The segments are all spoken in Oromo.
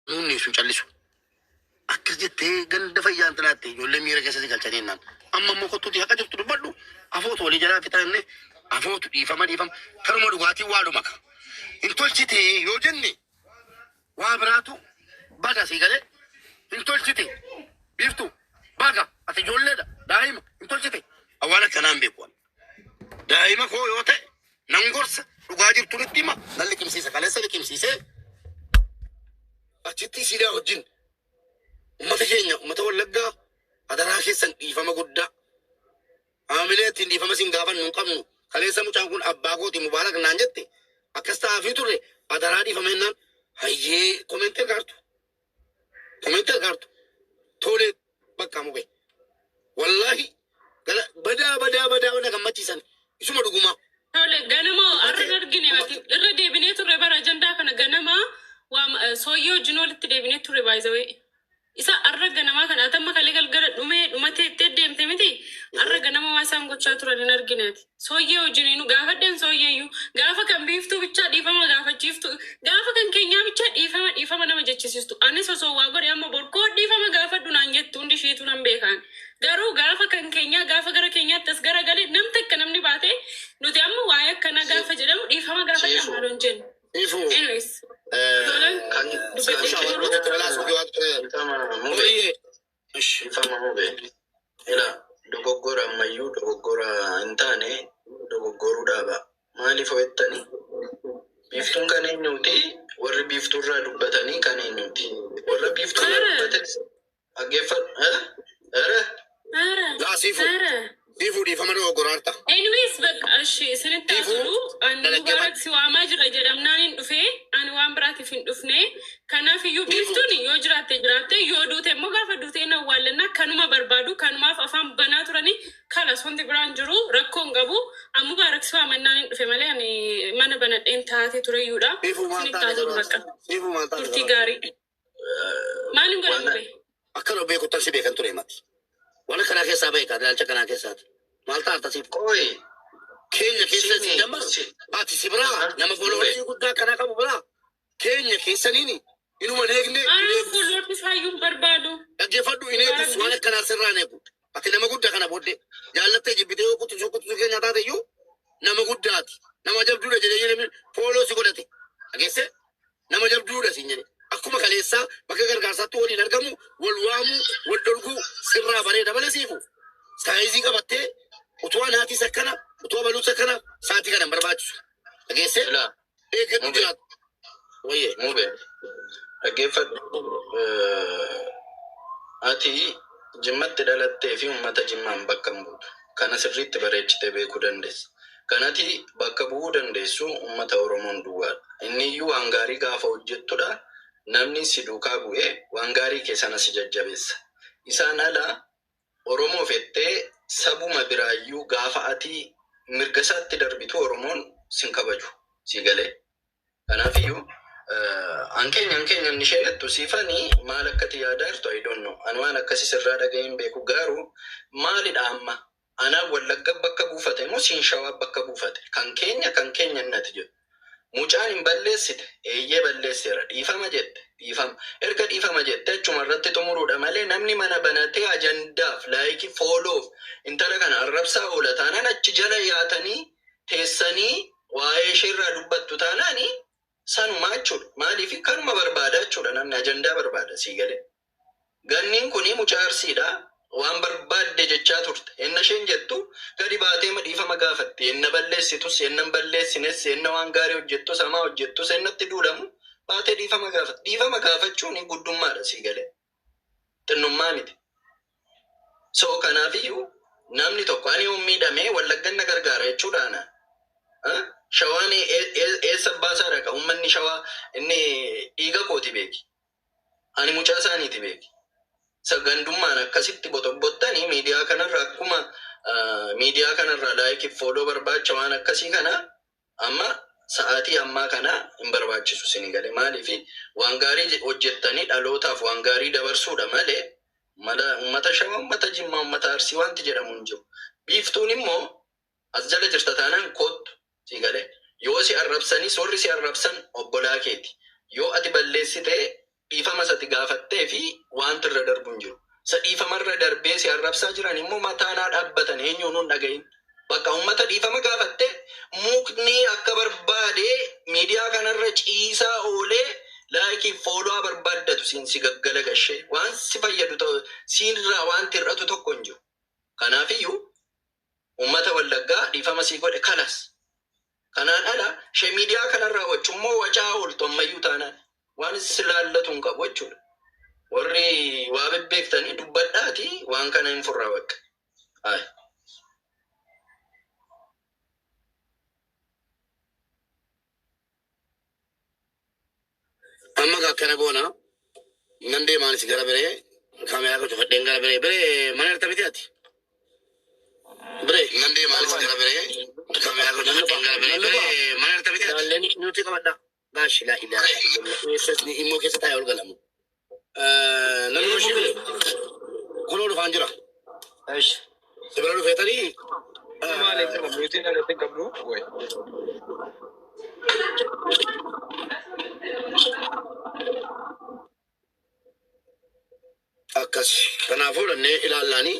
Nuunni sun callisu. Akkas jettee ganda fayyaan xinaatte ijoollee miira keessa si galchanii jennaan. Amma immoo kottuuti haqa jirtu dubbadhu. Afootu walii jalaa fixaa jennee afootu dhiifama dhiifama. Karuma dhugaatii waa dhuma ka. Hin tolchite yoo jenne waa biraatu bada sii galee. Hin tolchite Biiftuu baga ati ijoolleedha daa'ima hin tolchite. Waan akkanaa hin beeku ani. Daa'ima koo yoo ta'e nan gorsa, dhugaa jirtu nutti hima, nan liqimsiisa. Kaleessa liqimsiisee achitti siidaa wajjin ummata keenya, ummata Wallaggaa, adaraa keessan dhiifama guddaa. Haamilee ittiin dhiifama isin gaafannu hin qabnu. Kaleessa mucaan kun abbaa kooti Mubaarak naan jette, akkas ta'aafii turre, adaraa dhiifama jennaan hayyee komentii argaartu. Komentii argaartu. Tolee bakka mube. Wallaahi gala badaa badaa badaa na gammachiisan isuma dhugumaa. Tole, ganama har'a hin argine ati irra deebinee turre bara ajandaa kana ganama waa sooyyee wajjin walitti deebinee turre, by the way. Isa har'a ganamaa kana atamma kalee galgala dhumee dhumatee itti deemte miti, har'a ganama waa isaan gochaa turan hin argine ati. Sooyyee wajjin inu gaafadheen sooyyeeyyuu gaafa kan Biiftuu bichaa dhiifama gaafachiiftu, gaafa kan keenyaa bichaa dhiifama dhiifama nama jechisiistu. Anis osoo waa godhe amma borkoo dhiifama gaafadhu naan jettu, hundi isheetu nan beekaan. Garuu gaafa kan keenyaa, gaafa gara keenyaatti as gara gale nam takka namni baate nuti amma waa'ee akkanaa gaafa jedhamu dhiifama gaafadha Siifuu. maaloon jennu. Siifuu. Anyways, tolan Kan dubbadhee kan xumuru. Dhiifama mube. Horiyyee. Ish. Dhiifama mube. Ila dogoggora ammayyuu dogoggora hin taane dogoggoruu dhaaba. Maaliif ho'ettanii? Biiftuun kan eenyuuti? Warri Biiftuurraa dubbatanii kan eenyuuti? Warra Biiftuurraa Ara. dubbatan dhaggeeffadhu. Ara. Ara. Laa Siifuu. Ara. Siifuu, dhiifama dogoggoraarta. Anyways, bakka ashi isinitti Siifuu, haasa'u ani dhaggeeffadhu. Mubaarak si waamaa jira jedhamnaan hin dhufe, ani waan biraatiif hin dhufne. Kanaaf iyyuu Siifuu. Biiftuun yoo jiraatte jiraatte, yoo duute immoo gaafa duute hin awwaallannaa. Kanuma barbaadu, kanumaaf afaan banaa turanii kalas, wanti biraan jiru rakkoo hin qabu. An Mubaarak si waamannaan hin dhufe malee ani mana banadheen taate tureyyuudha. Siifuu, maal Isinitti taate haasa'u garuu? bakka. Siifuu, maal taate Turtii garuu? gaarii. Maaliin godhe Waan mube? Akka nu beekuttan si beekan ture mati. Waan akkanaa keessaa beekaa ilaalcha kanaa keessaati. Maal taata siif? Qoy. Keenya keessa si Sini dammar si ati si biraa nama mube. followersii guddaa akkanaa qabu biraa keenya keessaniini inuma hin eegne hin Anaan eegus. fuulduratti isaayyuu hin barbaadu. Dhaggeeffadhu, hin Mubaarak eegus, waan akkanaa sirraa hin eegu. Ati nama guddaa kana booddee jaallattee jibbitee yoo quxisuu quxisuu keenya taate iyyuu nama guddaati. Nama jabduudha jedhee namni follow si godhate. Dhageessee, nama jabduudha siin jedhe. Akkuma kaleessaa bakka gargaarsaatti waliin argamu, wal waamuu, wal dorguu sirraa bareeda malee Siifu. Size qabattee utuu anaatis akkana, utuu abaluus akkana sa'aatii kana hin barbaachisu. Dhageessee, Ila eeggatu mube. jiraatu. Wayyee. Mube. Dhaggeeffadhu. Ati Jimmatti dhalattee fi uummata Jimmaan bakka hin buutu. Kana sirriitti bareechitee beekuu dandeessa. Kanati bakka bu'uu dandeessu uummata Oromoon duwwaadha. Inni iyyuu waan gaarii gaafa hojjettudha. Namni si duukaa bu'ee waan gaarii kee sana si jajjabeessa. Isaan ala Oromoo fettee sabuma biraayyuu gaafa ati mirga isaatti darbitu Oromoon sin kabaju. Si galee. Kanaafiyyuu ankeenya inni isheen jettu Siifanii maal akkati yaadaa jirtu, I don't know. Ani waan akkasii sirraa dhaga'ee hin beeku, garuu maalidha amma? Anaan Wallagga bakka buufate moo siin Shawaa bakka buufate? Kan keenya, kan keenya inni ati jettu. Mucaan hin balleessite, eeyyee balleesseera, dhiifama jette, dhiifama. Erga dhiifama jette achuma irratti xumuruudha malee namni mana banatee ajandaaf, like, followf intala kana arrabsaa oola taanaan, achi jala yaatanii teessanii waa'ee isheerraa dubbattu taanaani sanumaa jechuudha. Maaliif kanuma barbaada jechuudha, namni ajandaa barbaada, sii galee. Ganniin kuni mucaa Arsiidha. Waan barbaadde jechaa turte. Enna isheen jettu gadi baatee dhiifama gaafatti. Enna balleessitus, enna hin balleessines, enna waan gaarii hojjettus, hamaa hojjettus, ennatti duulamu baatee dhiifama gaafatti. Dhiifama gaafachuun guddummaadha, sii galee. Xinnummaa miti. So kanaafiyyuu namni tokko ani yoon miidhame Wallaggan na gargaara jechuudha ana. Shawaan eessa baasaa dhaqa? Uummanni Shawaa inni dhiiga kooti beeki. Ani mucaa isaaniiti beeki. Gandummaan akkasitti botobbottanii miidiyaa kanarra akkuma miidiyaa kanarra like, follow barbaacha waan akkasii kana amma sa'aatii ammaa kana hin barbaachisu, isinii galee. Maaliif waan gaarii hojjettanii dhalootaaf waan gaarii dabarsuudha malee mala uummata Shawaa, uummata Jimmaa, uummata Arsii wanti jedhamu hin jiru. Biiftuun immoo as jala jirta taanaan koottu, si galee. Yoo si arrabsanis warri si arrabsan obbolaa keeti. Yoo ati balleessite Dhiifama isatti gaafattee fi wanti irra darbu hin jiru. Isa dhiifamarra darbee si arrabsaa jiran immoo mataanaa dhaabbatan eenyuun hin dhagahin. Bakka uummata dhiifama gaafattee mukni akka barbaade miidiyaa kanarra ciisaa oolee like follow barbaaddatu siin si gaggala gashee waan si fayyadu ta'u siinirraa wanti hir'atu tokko hin jiru. Kanaafiyyuu uummata Wallaggaa dhiifama sii godhe kalas. Kanaan ala ishee miidiyaa kanarraa wachummoo wacaa ooltu ammayyuu taanaan waan si laallatu hin qabu jechuudha. Warri waa bebbeektanii dubbadhaati waan kana hin furraa bakka. Ayi. Amma akkana goona, nan deemaanis gara biree kaameraa koo cufadheen gara biree mana irta miti ati. Biree nan deemaanis gara biree kaameraa koo cufadheen gara biree mana irta miti ati. Ilaalleen nuti qabadha. Gaashi laa ilaaha illallah. Eessas ni immoo keessa taa'ee ol galamu. Namni hoshii bire kunoo dhufaan jira. Eish. Si bira dhufeetanii Maaliif nama mute irratti hin qabdu? Wayi. Akkas kanaafuu dhannee ilaallaanii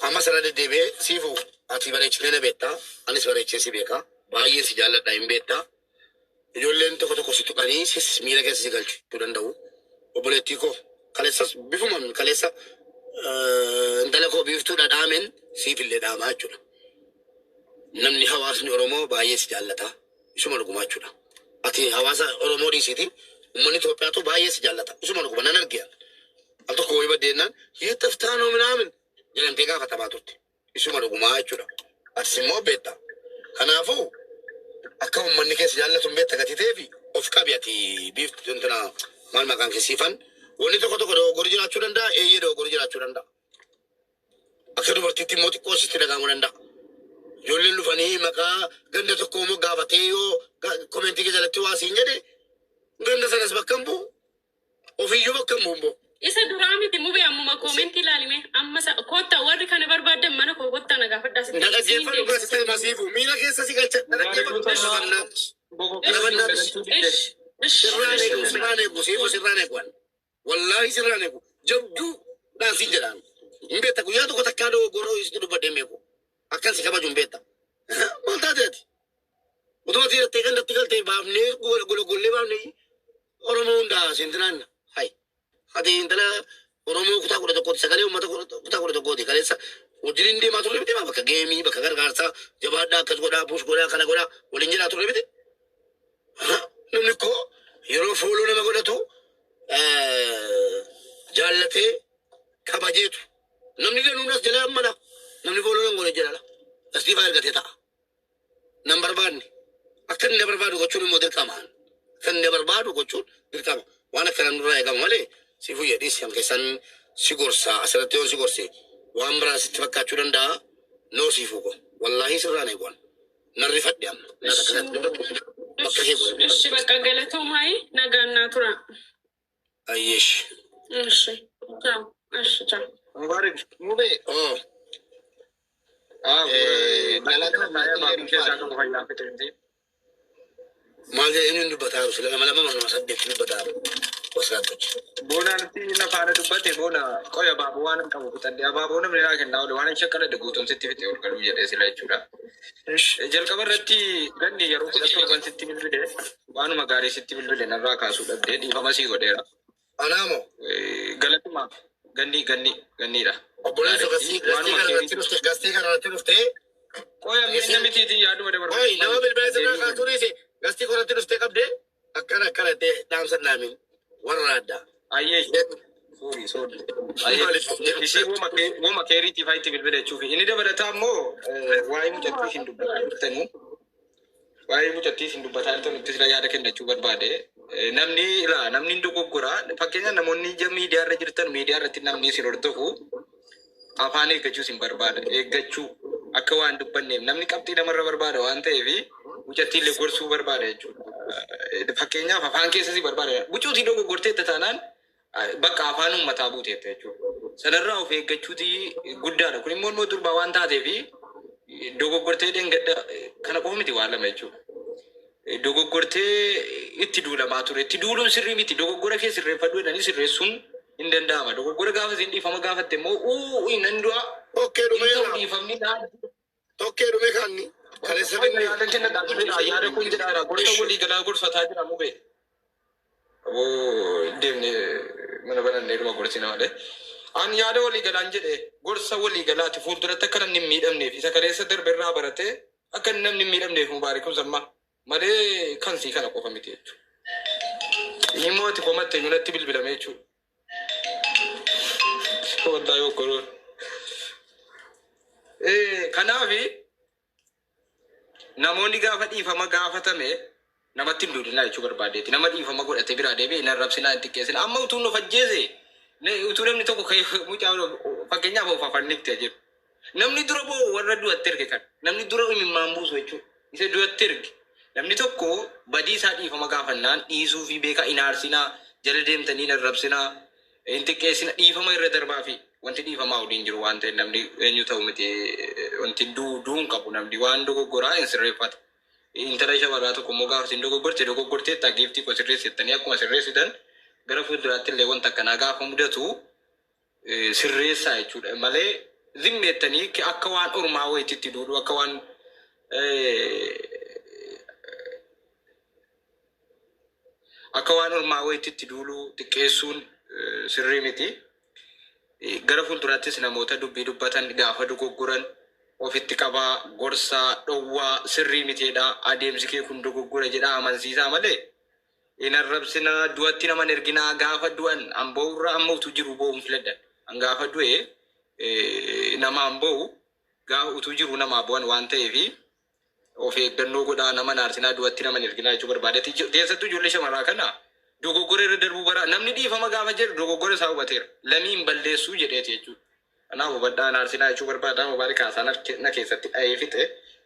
amma sana deddeebi'ee siifu ati bareechitee na beektaa, anis bareechee si beekaa, baay'een si jaalladha hin beektaa. Ijoolleen tokko tokko si tuqanii sis miira keessa si galchuu danda'u. Obboleettii koo kaleessas bifumaan kaleessa intala koo biiftuu dhadhaameen siif illee dhaamaa jechuudha. Namni hawaasni Oromoo baay'ee si jaallata. Isuma dhugumaa jechuudha. Ati hawaasa Oromoo dhiisiiti uummanni Itoophiyaatu baay'ee si jaallata. Isuma dhuguma nan argina. Al tokko wayii baddeenaan yeettaftaanoo minaamin jedhamtee gaafatamaa turte. Isuma dhugumaa jechuudha. Atis immoo beekta. Kanaafuu akka uummanni keessa jaallatu hin beekta gatii ta'eef of qabi ati biiftu intina maal maqaan keessiifan wanni tokko tokko dogoggorri jiraachuu danda'a, eeyyee dogoggorri jiraachuu danda'a. Akka dubartiitti immoo xiqqoo sitti dhaga'amuu danda'a. Ijoolleen dhufanii maqaa ganda tokko immoo gaafatee yoo comment kee jalatti waa siin jedhe ganda sanas bakka hin bu'u, ofiiyyuu bakka hin bu'u immoo. Isa duraa miti mubee, ammuma comment ilaalime amma koottaa warri kana barbaaddan mana koo kottaa na gaafadhaa sitti Na siin dhaggeeffadhu deebisa. gaazexaa masiifu miira keessa si galcha na dhaggeeffadhu gaafannaa. Ish ish. Sirraan eegu, sirraan eegu, siifu sirraan eegu. Wallaahi sirraan eegu. Jabduu dhaan siin jedhaan. Hin beekta, guyyaa tokko takkaa dogoggoroo isitti dubbadhee hin beeku. Akkan si kabaju hin beekta. Maal taate ati? Utuma tiirattee gandatti galtee baafnee gologollee baafnee Oromoo hundaa siintinaan hay. Ati intala Oromoo kutaa 11ti, sagalee uummata kutaa 11ti, kaleessa wajjin deemaa turre miti, bakka game bakka gargaarsaa jabaadhaa akkas godhaa push godhaa kana godhaa waliin jedhaa turre miti. Namni koo yeroo follow nama godhatu jaallatee kabajeetu. Namni danuun as jala mala. Namni follow nan godhe jedhala. Asii faa ergatee ta'a. Nan barbaanne. Akka inni na barbaadu gochuun immoo dirqama. Akka inni na barbaadu gochuun dirqama. Waan akkana nurraa eegama malee si fuyyadhis kan keessan si gorsa, asirratti yoon si gorse waan biraa sitti fakkaachuu danda'a. Noo siifuu ko. Wallaahi sirraan eeguwan. Nan rifadhe amma. Na takka isatti dubbadhu. Bakka kee bu'e. Ishi, bakka galatoomaa, nagaan naa tura. Ayyeesh. Ishi. Ciao. Ishi, ciao. Mubarak mubee. Oh. Ah, Galatoomaa. abaaboo keessaa qabu fayyaa fite. Maal jedhee inni dubbataa jiru sila nama lama nama saddeetti dubbataa jiru. Wasiraattochi. Boonaan na faana dubbate boona qoya abaaboo waan hin qabu fixadhe abaaboo namni naa kennaa oole waan hin shaqqaladhe guutuun sitti fixe ol galuu jedhee sila jechuudha. Jalqaba irratti ganni yeroo 17 sitti bilbile waanuma gaarii sitti bilbile narraa kaasuu dhabdee dhiifama sii godheera. Anaamoo. Galatuma ganni ganni ganniidha. Obboleessa gastii gastii Waanuma kana irratti dhufte, gastii kana irratti dhuftee. Qoya mi'a mitiitii yaaduma dabarfatu. Oi, nama bilbila sirraa kaasuu dhiise gastii kanatti dhuftee qabdee akkana akkana jettee dhaamsa dhaamin warra addaa. Ayyee. Sorry, sorry. Ayyee. Ishee woma keeriitii faayitti bilbila jechuufi. Inni dabalataa immoo waa'ee mucattii isin dubbataa jirtanii. Waa'ee mucattii isin dubbataa jirtan nutti sila yaada kennachuu barbaade. Namni ilaa namni hin dogoggora. Fakkeenya namoonni ija miidiyaa irra jirtan miidiyaa irratti namni isin hordofu afaan eeggachuu isin barbaada. Eeggachuu akka waan dubbanneef namni qabxii namarra barbaada waan ta'eef mucattii illee gorsuu barbaada jechuudha. Fakkeenyaaf afaan keessa si barbaada. Bucuutii dogoggorteetta taanaan bakka afaan uummataa buuteetta jechuudha. Sanarraa of eeggachuuti guddaadha. Kun immoo immoo durbaa waan taateef dogoggortee dheengadda kana qofa miti waan lama jechuudha. Dogoggortee itti duulamaa ture. Itti duuluun sirrii miti. Dogoggora kee sirreeffadhu jedhanii sirreessuun hin danda'ama. Dogoggora gaafa isin dhiifama gaafatte immoo uu nan du'a. Tokkee Hin ta'u dhumeera. dhiifamni naa. Tokkee dhume kanni. Kaleessa finne. Yaada kenna dhaabbilee yaada kun jedhaadha. Gorsa walii galaa gorfataa jira mubee. Aboo deemne mana banannee dhuma gorsina malee. An yaada walii galaan jedhe gorsa walii galaati fuulduratti akka namni hin miidhamneef isa kaleessa darbe irraa baratee akka namni hin miidhamneef mubaarikuun sammaa malee kan sii kana qofa miti jechuudha. Immoo ati komatte natti bilbilame jechuudha. Wallaahi okkoroon. Kanaafi namoonni gaafa dhiifama gaafatame namatti hin duudinaa jechuu barbaadeeti. Nama dhiifama godhate biraa deebi'e hin arrabsinaa, hin xiqqeessinaa. Amma utuu nu fajjeese utuu namni tokko ka'ee mucaa fakkeenyaaf of afannifte jedhu. Namni dura boo'u warra du'atti erge kan. Namni dura imimmaan buusu jechuudha. Isa du'atti erge. Namni tokko badii isaa dhiifama gaafannaan dhiisuu fi beekaa hin aarsinaa, jala deemtanii hin arrabsinaa, hin xiqqeessinaa, dhiifama irra darbaa fi wanti dhiifamaa waliin jiru waan ta'eef namni eenyu ta'u miti wanti du'uu hin qabu namni waan dogoggoraa hin sirreeffata. Intala shamarraa tokko immoo gaafa isin dogoggorte dogoggorteetta giiftii koo sirreessittanii akkuma sirreessitan gara fuulduraatti illee wanta akkanaa gaafa mudatu sirreessaa jechuudha malee zimmeettanii akka waan ormaa wayiitti duudhu akka waan akka waan ormaa wayiitti duuluu xiqqeessuun sirrii miti. Gara fuulduraattis namoota dubbii dubbatan gaafa dogoggoran ofitti qabaa, gorsaa, dhowwaa, sirrii miteedha, adeemsi kee kun dogoggora jedhaa amansiisaa malee hin arrabsinaa, du'atti nama hin erginaa, gaafa du'an an boo'urra amma utuu jiru boo'uun filadhan. An gaafa du'e namaan boo'u gaafa utuu jiru namaa bu'an waan ta'eefi of eeggannoo godhaa, nama hin aarsinaa, du'atti nama hin erginaa jechuu barbaadeeti. Keessattuu ijoollee shamaraa kana dogoggora irra darbuu bara namni dhiifama gaafa jedhu dogoggora isaa hubateera. Lamii hin balleessuu jedheeti jechuudha. Kanaaf hubadhaa, hin aarsinaa jechuu barbaada. Mubaarik haasaa na keessatti dhahee fixe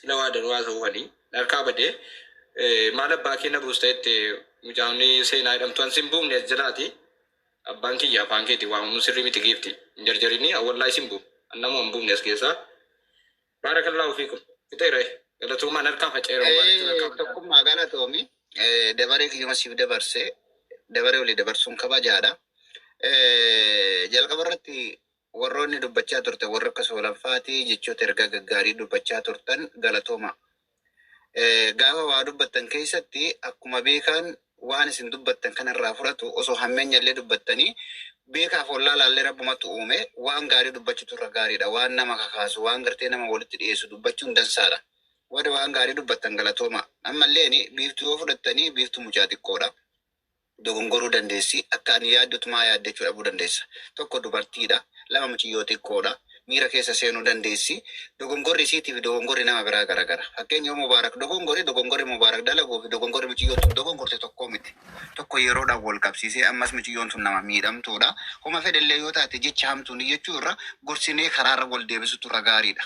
sila waa danuu haasa'uufanii harkaa badee maal abbaa kee na buusta jette mucaamni seenaa jedhamtu an sin buufne as jalaati. Abbaan kiyya afaan keetiin waamamuun sirrii miti giifti. Hin jarjarini wallaahi sin buufne. An nama hin buufne as keessaa. Baarakallaahu fiikum. Fixeera. Galatoomaan harkaa faca'eera. Mubaarik harkaa faca'eera. Tokkummaa galatoomi. Dabaree kiyyuma siif dabarse dabaree olii dabarsuun kabajaadha. Jalqaba irratti warroonni dubbachaa turte warri akka soolanfaati jechoota ergaa gaggaarii dubbachaa turtan galatooma. Gaafa waa dubbattan keessatti akkuma beekaan waan isin dubbattan kanarraa fudhatu osoo hammeenya illee dubbattanii beekaaf wallaalaallee rabbumatu uume waan gaarii dubbachuutu irra gaariidha. Waan nama kakaasu waan gartee nama walitti dhiyeessu dubbachuun dansaadha. Warri waan gaarii dubbattan galatooma. Ammalleen biiftuu yoo fudhattanii biiftuu mucaa xiqqoodha. Dogongoruu dandeessi. Akka ani yaaddutu maa yaadde jechuu dhabuu dandeessa. Tokko dubartiidha. Lama muciyyoo xiqqoodha. Miira keessa seenuu dandeessi. Dogongorri isiitii fi dogongorri nama biraa garagara. Fakkeenya yoo Mubaarak dogongore dogongorri Mubaarak dalaguu fi dogongorri muciyyoon tun dogongorte tokkoo miti. Tokko yeroodhaan wal qabsiisee ammas muciyyoon tun nama miidhamtuudha. Homa fedhellee yoo taate jecha hamtuun jechuu irra gorsinee karaarra wal deebisutu irra gaariidha.